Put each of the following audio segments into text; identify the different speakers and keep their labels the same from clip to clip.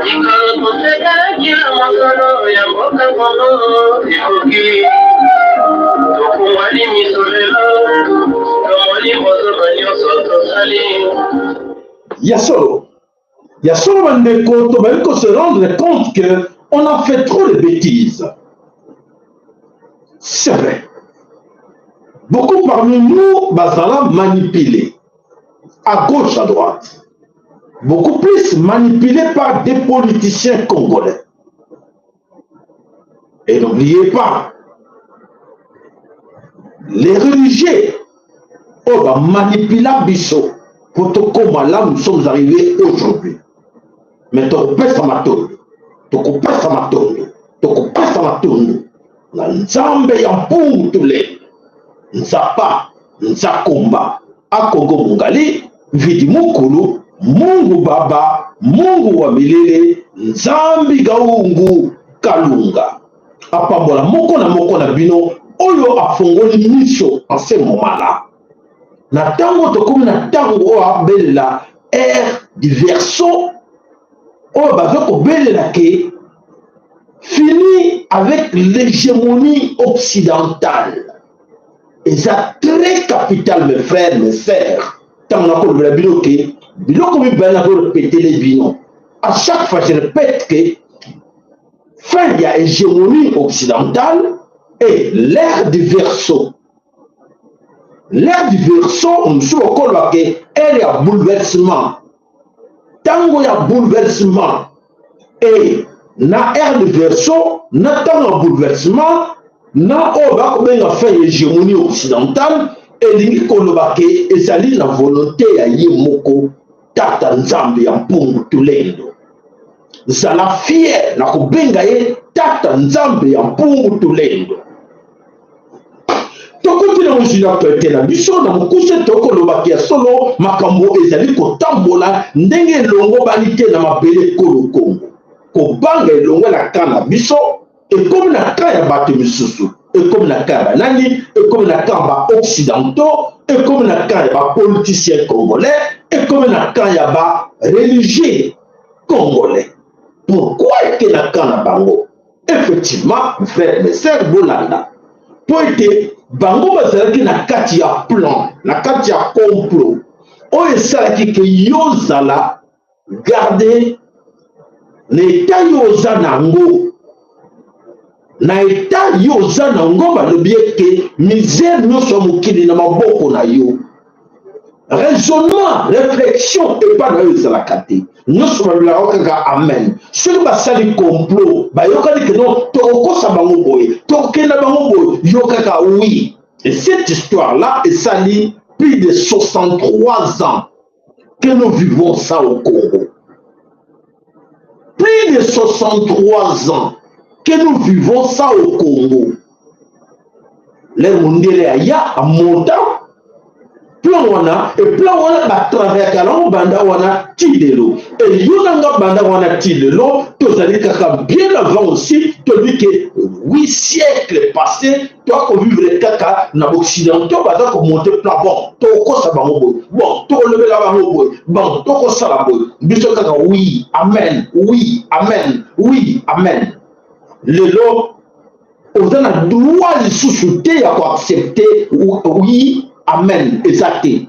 Speaker 1: Mikolo tosekelaki na mosolo ya mboka Kongo ekoki, tofungwani miso lelo, tomoni bozoba nyonso tosali.
Speaker 2: Ya solo, ya solo bandeko, tobali ko se rendre compte que on a fait trop de bêtises. C'est vrai. Beaucoup parmi nous bazala manipulés à gauche à droite. Beaucoup plus manipulés par des politiciens congolais. Et n'oubliez pas, les religieux oyo bamanipula biso po tokóma là nous sommes arrivés aujourd'hui. Mais tokopesa matondo, tokopesa matondo, tokopesa matondo na Nzambe ya mpungu tulendo, Nzapa Nzakomba Akongo Mungali Mvidi Mukulu Mungu Baba Mungu wa milele Nzambi Gaungu Kalunga apambola moko na moko na bino oyo afongoli miso en ce moment là. Na ntango tokomi na ntango oyo abelela ère du verseau, oyo baza kobelela ke fini avec l'hégémonie occidentale. Eza très capital, mes frères, mes sœurs. Ntango nakolobela bino ke biloko mibale, nakorepetele bino à chaque fois, je répète que fin ya hégémonie occidentale et l'ère du Verseau. L'ère du Verseau, mosusu okoloba ke ère ya bouleversement, ntango ya bouleversement. E na ère du Verseau, na ntango ya bouleversement, na oyo bakobenga fin ya hégémonie occidentale, elingi koloba ke ezali na volonté ya ye moko Tata Nzambe ya mpungu tulendo. Zala fier na kobenga ye Tata Nzambe ya mpungu tulendo. Tokoti na mozwi na actualité na biso na mokuse. Tokolobaki ya solo, makambo ezali kotambola ndenge elongobani te na mabele ekolo Kongo. Kobanga elongwe na camp na biso, ekomi na camp ya bato misusu. Ekomi na camp ya banani? Ekomi na camp baoccidentaux, ekomi na camp ya bapoliticien congolais, ekomi na camp ya bareligieux congolais. Pourquoi eke na camp na bango? Effectivement, frère, mes sœurs, bolanda, mpo ete bango bazalaki na kati ya plan, na kati ya complot oyo esalaki ke yo zala garde na état yo oza nango, na état yo oza nango. Balobi ete misère nyonso ya mokili na maboko na yo, raisonnement, réflexion epa na yo ezalaka te. Nyonso balobelaka kaka amen. Soki basali complot, bayokani ke non, tokokosa bango boye, tokokenda bango boye, yo kaka oui. Et cette histoire là esali plus de 63 ans que nous vivons ça au Congo. Plus de 63 ans que nous vivons ça au Congo. L'heure mondele aya, amonta plan wana, e plan wana batravaillaka nango banda wana ti lelo. E yo na nga, banda wana ti lelo, tozali kaka bien avant aussi. Tolobi ke 8 siècles passé, toakovivre kaka na baoccidentaux. Baza komonte plan. Bon, tokokosa bango boye, bon, tokolobela bango boye, bon, tokosala boye, biso kaka oui amen, oui amen, oui amen. Lelo oza na droit lisusu te ya koaccepte oui amen, eza te.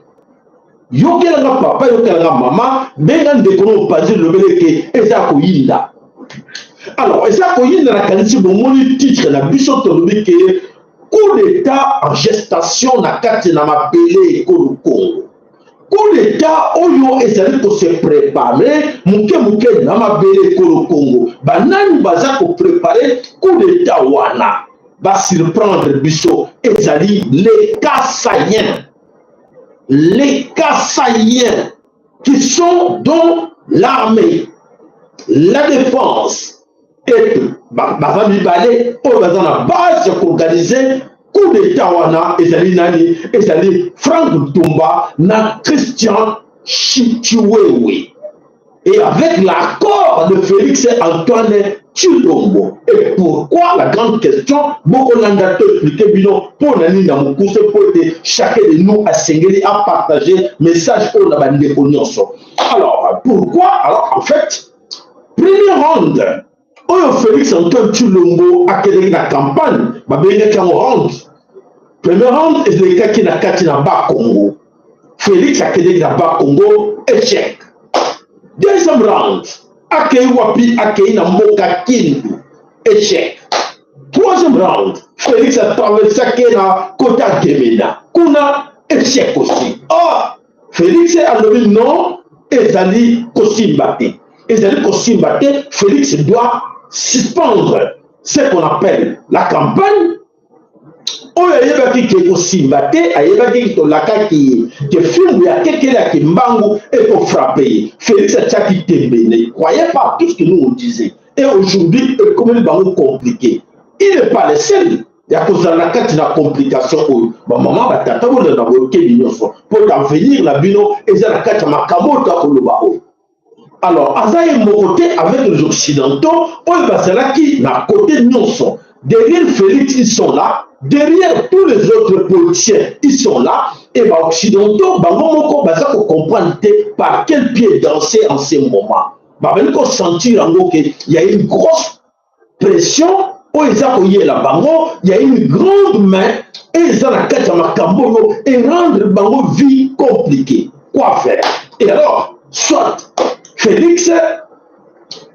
Speaker 2: Yokelanga papa, yokelanga mama, benga ndeko no mopanzi, lobele ke eza koyinda. Alors eza koyinda. Nakanisi bomoni titre na biso, tolobi ke coup d'état en gestation na kati na mabele ekolo Congo. Coup d'état oyo ezali kose préparer moke moke na mabele ekolo Congo. Banani baza koprépare coup d'état wana? Basurprendre biso, ezali les Kasaïens, les Kasaïens qui sont dans l'armée, la défense, et baza mibale oyo baza na base ya koorganize coup d'état wana. Ezali nani? Ezali Frank Ntumba na Christian Tshiwewe, et avec l'accord de Félix Antoine. Tshilombo. Et pourquoi, la grande question, bokolanda to expliquer bino mpo na nini na mokuse, mpo ete chacun de nous asengeli apartager message oyo na bandeko nyonso. Alors pourquoi? Alors en fait, premier round oyo Félix Antoine Tshilombo akendeki na campagne, babengaki yango round, premier round elekaki na kati na Bakongo. Félix akendeki na Bakongo, échec. Deuxième round, akei wapi? Akei na mboka Kindu, échec. Troisième round, Félix atraversaki na kota Gemena kuna, échec aussi. Oh, Félix alobi non, ezali kosimba te, ezali kosimba te. Félix doit suspendre ce qu'on appelle la campagne oyo. Ayebaki ke kosimba te, ayebaki tolakaki ye ke fimbu ya kekele ya kimbangu ekofrapper ye. Félix atiaki tembe, ne croyait pas tout ce que nous on disait, et aujourd'hui ekomeli bango compliqué. Il n'est pas le seul ya kozala na kati na complication oyo. Bamama, batata, bolanda bokebi nyonso mpo avenir na bino eza na kati ya makambo oyo tokoloba oyo. Alors aza ye moko te avec les Occidentaux oyo bazalaki na côté nyonso. Derrière Félix, ils sont là. Derrière tous les autres politiciens, ils sont là. Et baoccidentaux bango moko baza kocomprendre te par quel pied danser en ce moment. Babali kosentir yango ke y a une grosse pression oyo eza koyela bango, y a une grande main eza na kati ya makambo oyo et rendre bango vie compliquée. Quoi faire? Et alors, soit Félix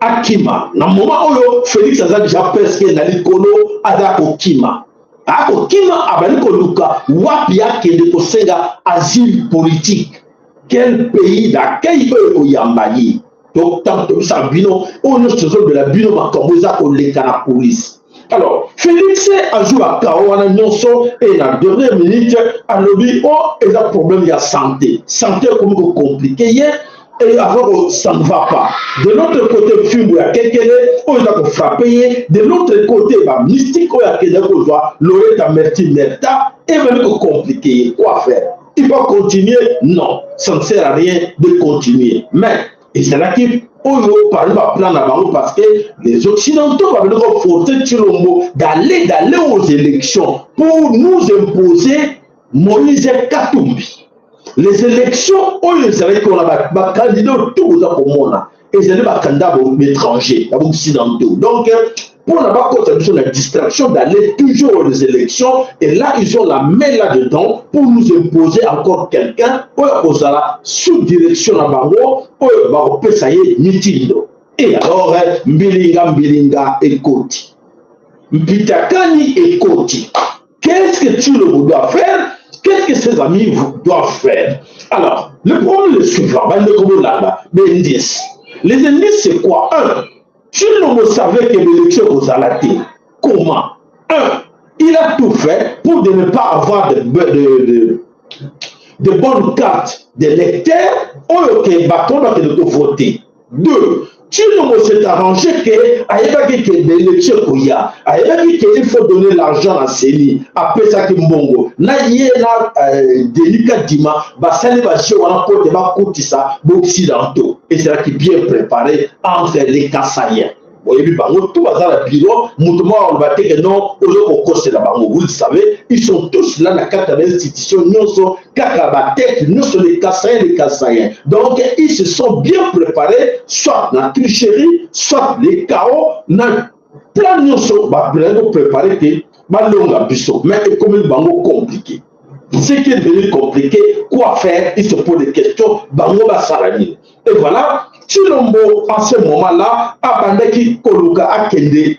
Speaker 2: akima. Na moment oyo Félix aza déjà presque na likolo, aza kokima, akokima, abandi koluka wapi akende kosenga asile politique, quel pays d'accueil oyo ekoyamba ye. Donc ntango tobisaka bino oyo nyonso, tozolobela bino makambo eza koleka na police. Alors Félix azwi bakao wana nyonso e na dernière minute alobi o eza problème ya santé, santé ekomi kocompliquer ye et avant ça ne va pas. De l'autre côté, fimbu ya kekele oyo eza kofrapper ye, de l'autre côté bamystique oyo akende kozwa Loreta Merti Merta ebandi kocompliquer ye. Quoi faire? Il va continuer? Non, ça ne sert à rien de continuer. Mais ezalaki oyo parmi baplan na bango, parce que les Occidentaux babandi koforcer Tshilombo d'aller aux élections pour nous imposer Moïse Katumbi. Les élections oyo ezalaki wana, bacandidat oyo to boza komona ezali bacandidat baétranger ya baoccidentaux. Donc mpona bakota biso na distraction d'aller toujours aux élections, et là ils ont la main là-dedans pour nous imposer encore quelqu'un oyo akozala sous direction na bango, oyo bakopesa ye mitindo. Et alors mbilinga mbilinga ekoti, mpitakani ekoti. Qu'est-ce que Tshilombo doit faire? Qu'est-ce que ses amis doivent faire? Alors, le problème est le suivant. Indices. Les indices, c'est quoi? Un, Tshilombo savait que l'élection kozala te. Comment? Un, il a tout fait pour de ne pas avoir de bonnes cartes d'électeurs oyo ke bato bakende kovoter. Deux, Tshilombo s'est arrangé ke ayebaki ke l'élection ekoya, ayebaki ke il faut donner l'argent na CENI, apesaki mbongo na ye na Denis Kadima, basali bajeu wana mpo te bakotisa baoccidentaux. Ezalaki bien préparé entre les Kasaïens. Boyebi bango tout baza na bureau, moto moko aloba te ke non, ozo kokosela bango. Vous le savez, ils sont tous là na kati ya bainstitution nyonso, kaka batete nyonso, les Kasaïens, les Kasaïens. Donc ils se sont bien préparés, soit na tricherie, soit les chaos na plan nyonso bazali kopréparer te balonga biso. Mais ekomi bango compliqué. Ce qui est devenu compliqué, quoi faire? Il se pose des questions, bango basala nini? Et voilà, Tshilombo en ce moment-là abandaki koluka akende,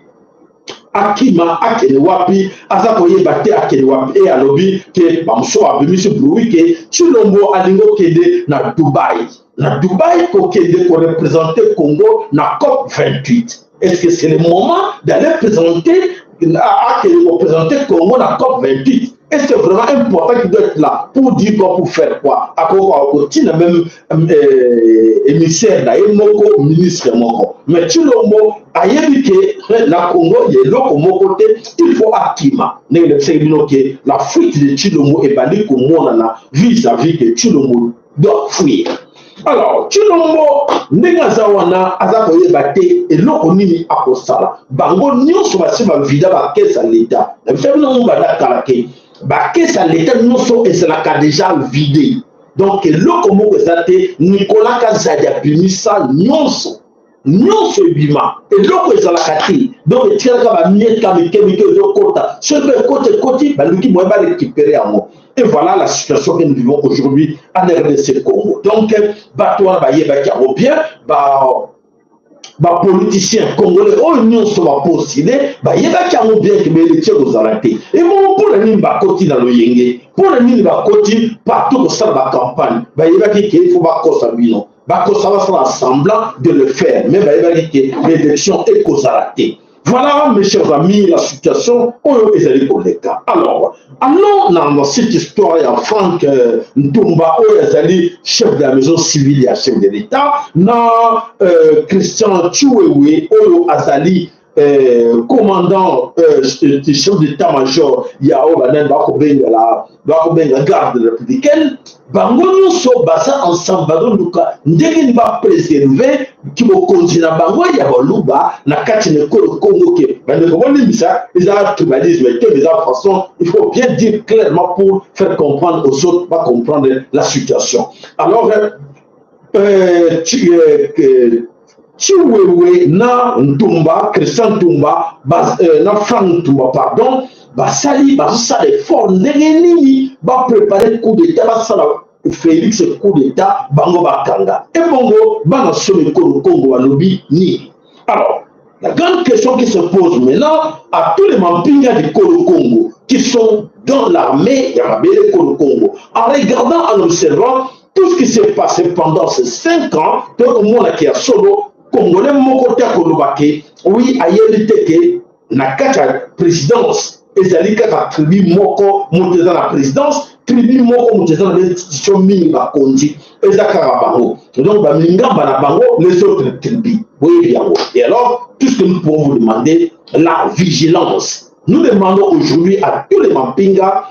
Speaker 2: akima, akende wapi, aza koyeba te akende wapi. E alobi ke bamosusu abimisi bruit ke Tshilombo alingi okende na Dubai, na Dubai kokende koreprésenter Congo na COP 28. Est-ce que c'est le moment d'aller présenter, akende koprésenter Congo na COP 28? Est-ce que vraiment important qu'il doit être là pour dire quoi, pour faire quoi? Akoka kotina même émissaire na ye moko, ministre moko. Mais Tshilombo ayebi ke na Congo ya eloko moko te, il faut akima. Ndenge nayebisaki bino ke la fuite de Tshilombo ebandi komonana vis-à-vis que Tshilombo doit fuir. Alors Tshilombo, ndenge aza wana, aza koyeba te eloko nini akosala. Bango nyonso basi bavida bacaisse ya leta na biso. Bino ngo banda kala ke bacaisse ya leta nyonso ezalaka déjà vide, donc eloko moko eza te. Nicolas Kazadi abimisa nyonso, nyonso ebima, eloko ezalaka te. Donc etikalaka bamieka mike mike ezokota. Soki mpe ekoti, ekoti, baluki moye barécupérer yango. Et voilà la situation que nous vivons aujourd'hui en RDC Congo. Donc bato wana bayebaki yango bien. Ba bapoliticien congolais oyo nyonso bapostule bayebaki yango bien ke baélection kozala te. Ebongo mpona nini bakoti na loyenge? Mpona nini bakoti partout kosala bacampagne? Bayebaki ke il faut bakosa bino, bakosa, basala semblant de le faire, mais bayebaki ke l'élection ekozala te. Voilà, mes chers amis, la situation oyo ezali koleka. Alors, allons dans cette histoire ya Frank Ntumba, oyo azali chef de la maison civile ya chef de l'État, na Christian Tshiwewe, oyo azali commandant, chef d'état-major ya oyo banani bakobenga la bakobenga garde républicaine. Bango nyonso baza ensemble, bazoluka ndenge nini bapréserver kibokonzi na bango ya baluba na kati na ekolo Congo. Ke bandeko bolimbisa, eza tribalisme te, eza façon, il faut bien dire clairement pour faire comprendre aux autres, bacomprendre la situation. Alors Tshiwewe na Ntumba, Christian Ntumba na Frank Ntumba, pardon, basali, bazosala effort ndenge nini bapréparer coup d'état, basala Félix coup d'état, bango bakanga. Ebongo bana somi ekolo Congo balobi nini? Alors, la grande question qui se pose maintenant à tous les mampinga du Kolo Congo qui sont dans l'armée ya mabele Kolo Congo, en regardant, en observant tout ce qui s'est passé pendant ces 5 ans, tokomonaki ya solo, Congolais moko te akoloba ke oui, ayebi te ke na kati ya présidence ezali kaka tribu moko moto eza na présidence, tribu moko moto eza na institution mingi, bakonzi eza kaka bango. Donc bamingamba na bango, les autres tribus boyebi yango. Et alors, tout ce que nous pouvons vous demander, la vigilance. Nous demandons aujourd'hui à tous les mampinga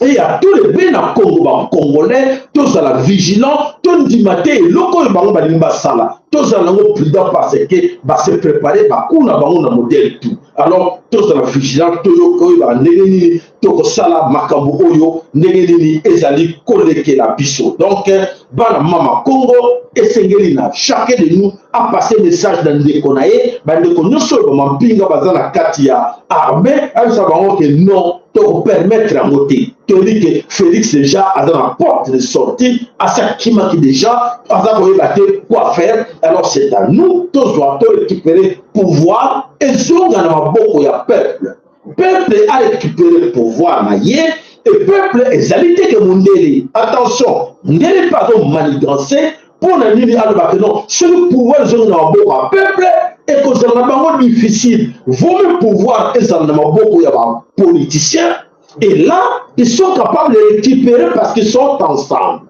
Speaker 2: et à tous les bena Congo, bacongolais, tozala vigilant, tondima te eloko oyo bango balingi basala. Tozala yango prudent parce que base préparer bakuna bango na modèle tout. Alors tozala vigilant, toyoka oyo ndenge nini tokosala makambo oyo, ndenge nini ezali kolekela biso. Donc bana mama Congo, esengeli na chacun de nous apasser message na ndeko na ye. Bandeko nyonso oyo bamampinga baza na kati ya armée, ayebisa bango ke non, tokopermettre yango te. Toyebi ke Félix déjà aza na porte de sortie, asakimaki déjà, aza koyeba te quoi faire. Alors c'est à nous tozwa, torécupérer pouvoir, ezonga na maboko ya peuple. Peuple arécupérer pouvoir na ye. Et peuple ezali te ke mondele. Attention, mondele mpe azomanigancer. Mpo na nini alobaka non? Soki pouvoir ezongi na maboko ya peuple, ekozala na bango difficile. Vaut mieux pouvoir ezala na maboko ya bapoliticien, et là ils sont capables de récupérer parce qu'ils sont ensemble.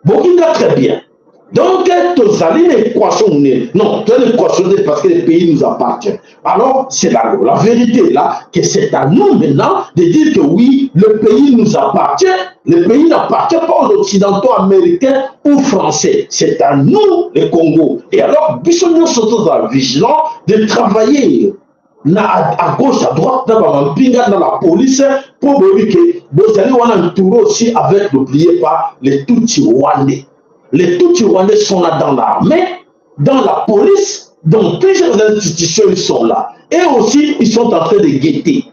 Speaker 2: Bokinga très bien. Donc tozali na équation monene. Non, tozali na équation te parce que le pays nous appartient. Alors c'est la vérité là, que c'est à nous maintenant de dire que oui, le pays nous appartient. Le pays n'appartient pas aux Occidentaux, américains ou français. C'est à nous, le Congo. Et alors biso nyonso tozala vigilant de travailler na à gauche, à droite, na bamampinga, na la police, mpo boyebi ke bozali wana entouré aussi avec, n'oubliez pas, les Tutsi rwandais. Les Tutsi rwandais sont là dans l'armée, dans la police, dans plusieurs institutions, ils sont là. Et aussi, ils sont en train de guetter.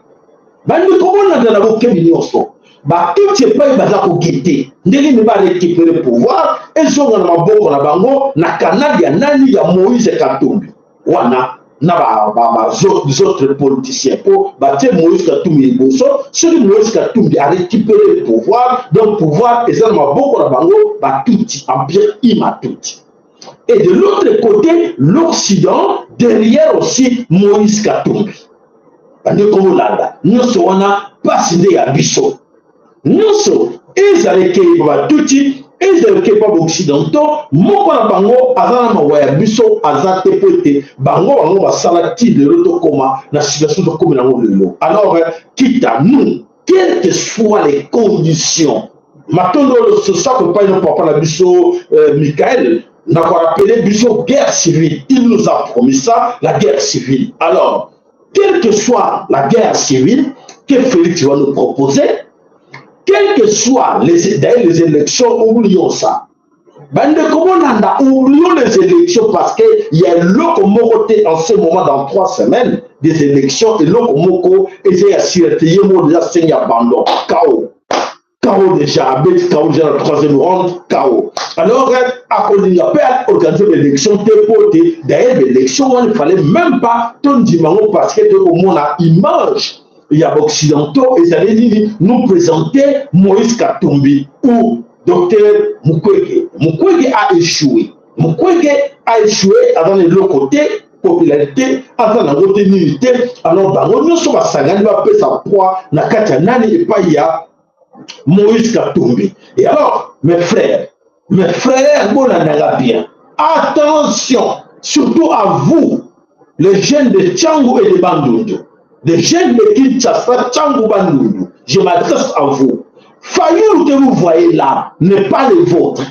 Speaker 2: Bandeko, bolanda na bokebi nyonso. Batutsi epai baza koguetter ndenge nini barécupérer pouvoir, ezonga na maboko na bango, na canal ya nani? Ya Moïse Katumbi wana na ba autres politiciens, mpo batie Moïse Katumbi liboso. Soki Moïse Katumbi arécupérer pouvoir, donc pouvoir eza na maboko na bango, batutsi, empire Hima Tutsi. Et de l'autre côté, l'Occident, derrière aussi Moïse Katumbi. Bandeko, bolanda nyonso wana, mpasi nde ya biso nyonso ezalaki batutsi, ezalaki mpa baoccidentaux. Moko na bango aza na mawa ya biso aza te, po ete bango basala ti lelo tokóma na situation tokómi nango lelo. Alors quitte à nous, quelles que soient les conditions, Matondo losako epai na papa na biso Michael na korappeler biso guerre civile. Il nous a promis ça, la guerre civile. Alors, quelle que soit la guerre civile que Félix va nous proposer, quelles que soient les, d'ailleurs les élections, oublions ça. Bandeko bolanda, oublions les élections parce que il y a eloko moko te en ce moment. Dans 3 semaines des élections, eloko moko eza ya sûreté. Ye moko déjà sengi abandon, KO, KO déjà, abeti KO déjà na troisième round, KO. Alors akolinga mpe organiser baélection te, po te d'ailleurs baélection wana, il fallait même pas tondima yango, parce que tokomona image ya baoccidentaux ezali nini, nous présenter Moïse Katumbi ou docteur Mukwege. Mukwege a échoué, Mukwege a échoué, aza na eloko te, popularité aza nango te, nini te. Alors bango nyonso basangani, bapesa poids na kati ya nani? Epai ya Moïse Katumbi. Et alors, mes frères, mes frères, bolandanga bien, attention, surtout à vous les jeunes de Tshangu et de Bandundu, les jeunes de Kinshasa, Tshangu, Bandundu, je m'adresse à vous. Fayulu que vous voyez là n'est pas le vôtre.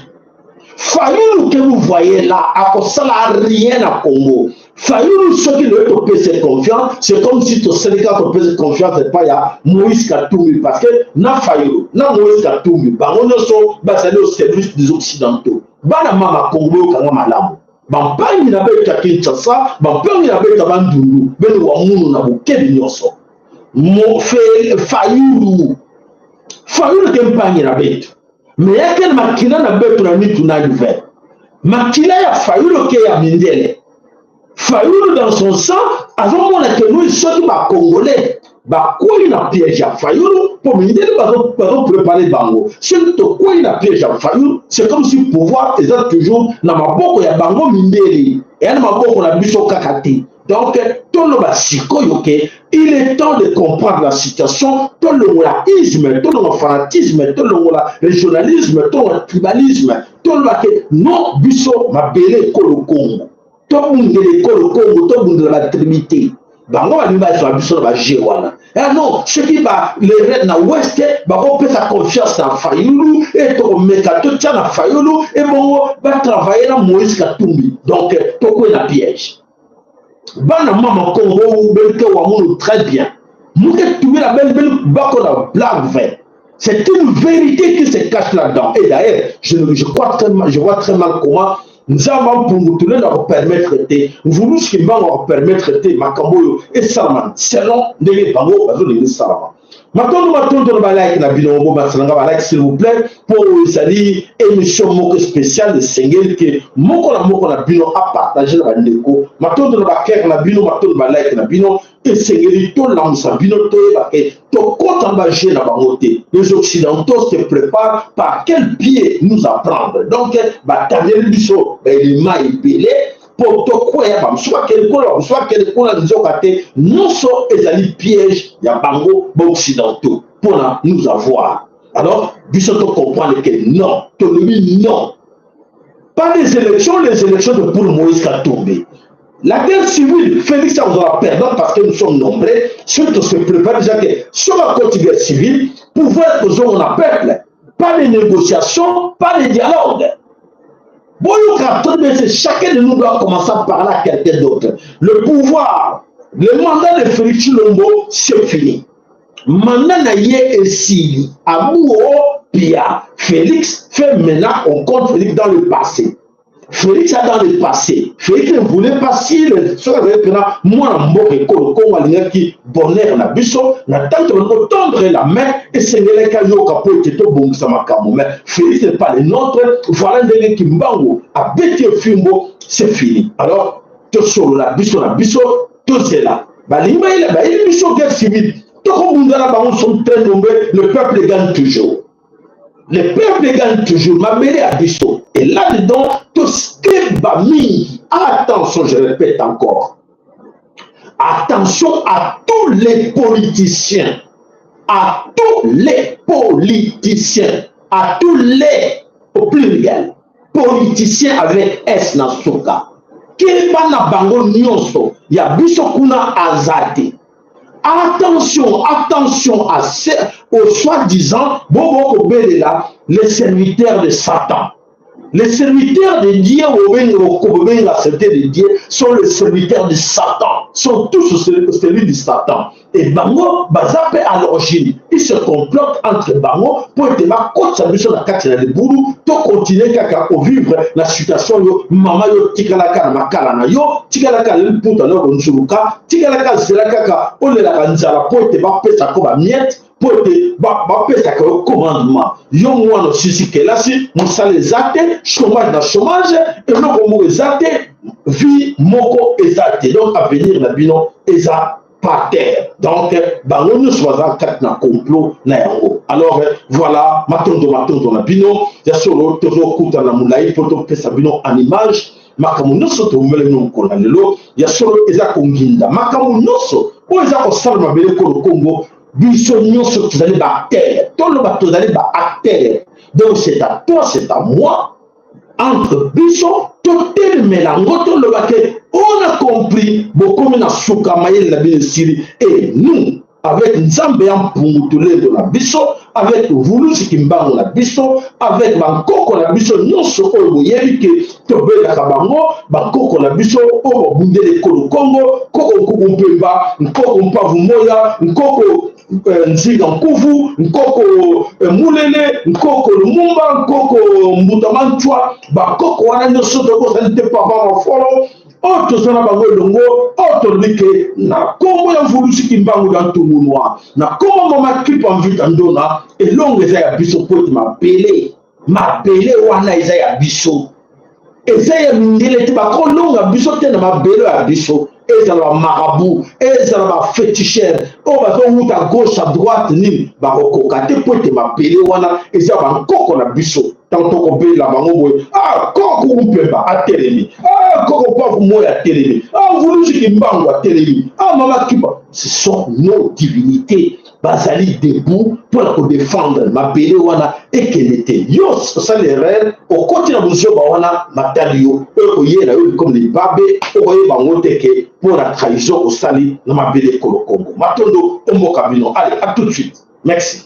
Speaker 2: Fayulu que vous voyez là akosala rien na Congo. Fayulu, soki lelo topesa confiance, c'est comme si tosali kaka topesa confiance epai ya Moïse Katumbi, parce que na Fayulu na Moïse Katumbi, bango nyonso bazali au service des Occidentaux. Bana mama Congo, boyokanga malamu. Bampangi na beta Kinshasa, bampangi na beta Bandundu, bene wa munu na bokebi nyonso. Fayulu, Fayulu ke mpangi na beto, me yake na makila na beto na mitu na yuve, makila ya Fayulu ke ya mindele. Fayulu dans son sang azomona ke lui, soki bacongolais bakwei na piège ya Fayulu, mpo mindele bazoprépare bango, soki tokwei na piège ya Fayulu, c'est comme si pouvoir eza toujours na maboko ya bango mindele, eya na maboko na biso kaka te. Donc toloba sikoyo ke il est temps de comprendre la situation. Tolongola isme, tolongola fanatisme, tolongola régionalisme, tolongola tribalisme. Toloba ke non, biso mabele ekolo Kongo, tobundela ekolo Kongo, tobundela batribu te. Bango balingi bazwa biso na bajeu wana. Ah non, soki balere na ouest bakopesa confiance na Fayulu, e tokomeka totia na Fayulu, ebongo batravaille na Moïse Katumbi. Donc tokwei na piège. Bana mama Congo, belke wamunu très bien, muke tumila bel bel bako na blague vrai. C'est une vérité qui se cache là-dedans. Et d'ailleurs, je crois très mal, je vois très mal comment Nzambe mpungu tulenda kopermettre te, Mvulusi Kimbangu akopermettre te makambo oyo esalama selon ndenge bango bazolinga esalama. Matondo, matondo na balike na bino. Bobasalanga balike, s'il vous plaît, mpo oyo ezali émission moko spéciale, esengeli ke moko na moko na bino apartage na bandeko. Matondo na bacœur na bino, matondo balike na bino. Esengeli tolamusa bino, toyeba ke tokɔta na bajeu na bango te. Les Occidentaux se préparent par quel pied nous apprendre. Donc batandeli biso baelema ebele mpo tokwea. Bamosusu bakende kuna, bamosusu bakende kuna, nzoka te nyonso ezali piège ya bango baoccidentaux mpona nous avoir. Alors biso tocomprendre que non, tolobi non, pas des élections. Les élections de pour Moïse Katumbi. La guerre civile, Félix akozala perdant parce que nous sommes nombreux. Surtout se prépare déjà que sur la côte guerre civile, pouvoir kozonga na peuple. Pas de négociation, pas de dialogue. Boyoka, chacun de nous doit commencer à parler à quelqu'un d'autre. Le pouvoir, le mandat de Félix Tshilombo, c'est fini. Mandat na ye esili. Abuo Pia. Félix fait maintenant, on compte Félix dans le passé. Félix a dans le passé. Félix ne voulait pas si le soki azali mpena mwana mboka ekolo Kongo, alingaki bonheur na biso na tanto balingi tendre la main, esengelaki ayoka mpo ete tobongisa makambo. Mais Félix n'est pas le nôtre. Voilà ndenge Kimbangu abeti efimbo, c'est fini. Alors tosolola biso na biso, tozela balingi bayela bayeli biso guerre civile, tokobunda na bango. Sommes très nombreux, le peuple gagne toujours, le peuple gagne toujours. Mabele ya biso. Et là-dedans, toskeba mingi. Attention, je répète encore, attention à tous les politiciens, à tous les politiciens, à tous les, au pluriel, politiciens avec S na suka. Keba na bango nyonso. Ya biso kuna aza te. Attention, attention à ce, au soi-disant bobo kobelela les serviteurs de Satan. Les serviteurs de Dieu, la serviteur de Dieu, sont les serviteurs de Satan, sont tous au service de Satan. Et bango, baza pe à l'origine. Ils se complotent entre bango pour ete bakotisa biso na kati na libulu, to continuer kaka kovivre na situation yo, mama yo tikalaka na makala na yo, tikalaka na liputa na yo konzuluka, tikalaka zela kaka olelaka nzala po ete bapesa ko ba miettes, mpo ete bapesaka yo commandement. Yo mwana osisi kelasi, mosala eza te, chômage na chômage, eloko moko eza te, vie moko eza te, donc avenir na bino eza par terre. Donc bango nyonso baza kati na complot na yango. Alors voilà, matondo matondo na bino. Ya solo, tozokutana na molai mpo topesa bino en image makambo nyonso tobombela bino mokolo na lelo. Ya solo, eza konginda makambo nyonso oyo eza kosala mabele kolo Kongo. Biso nyonso tozali baacteur, toloba tozali baacteur. Donc c'est à toi, c'est à moi, entre biso totelemela yango, toloba ke on a compris, bokomi na suka, mayele na bino esili. Et nous, avec Nzambe ya Mpungu Tulendo na biso, avec Vuluzi Kimbangu na biso, avec bankoko na biso nyonso oyo boyebi ke tobelaka bango, bankoko na biso oyo babundeli ekolo Kongo, nkoko Nkuku Mpemba, nkoko Mpavu Moya, nkoko Nzinga Nkuvu, nkoko Mulele, nkoko Lumumba, nkoko Mbuta Mantwa, bankoko wana nyonso tokosali te, papa mafolo oyo toza na bango elongo, oyo tolobi ke na nkombo ya Mvuluzi Kimbangu ya Ntungunwa, na nkombo mama Kipa Mvita Ndona, elongo eza ya biso, po ete mabele mabele wana eza ya biso, eza ya mindele te. Bakolonga biso te na mabele ya biso. Ezala bamarabu, ezala baféticheur oyo bazowuta gauche à droite, nini, bakokoka te, po ete mabele wana eza bankoko na biso. Ntango tokobela bango boye, ah, koko Mpemba atelemi, ah, koko Pavu Moyo atelemi, ah, Mvuluzi Kimbangu atelemi, ah, mama Kipa, ce sont nos divinités, bazali debout mpona kodefendre mabele wana ekende te. Yo osali erreur, okoti na bozoba wana, matali yo oyo koyela yo comme libabe, okoyeba yango te ke mpona trahison osali na mabele ekolo Kongo. Matondo omboka bino. Allez, à tout de suite, merci.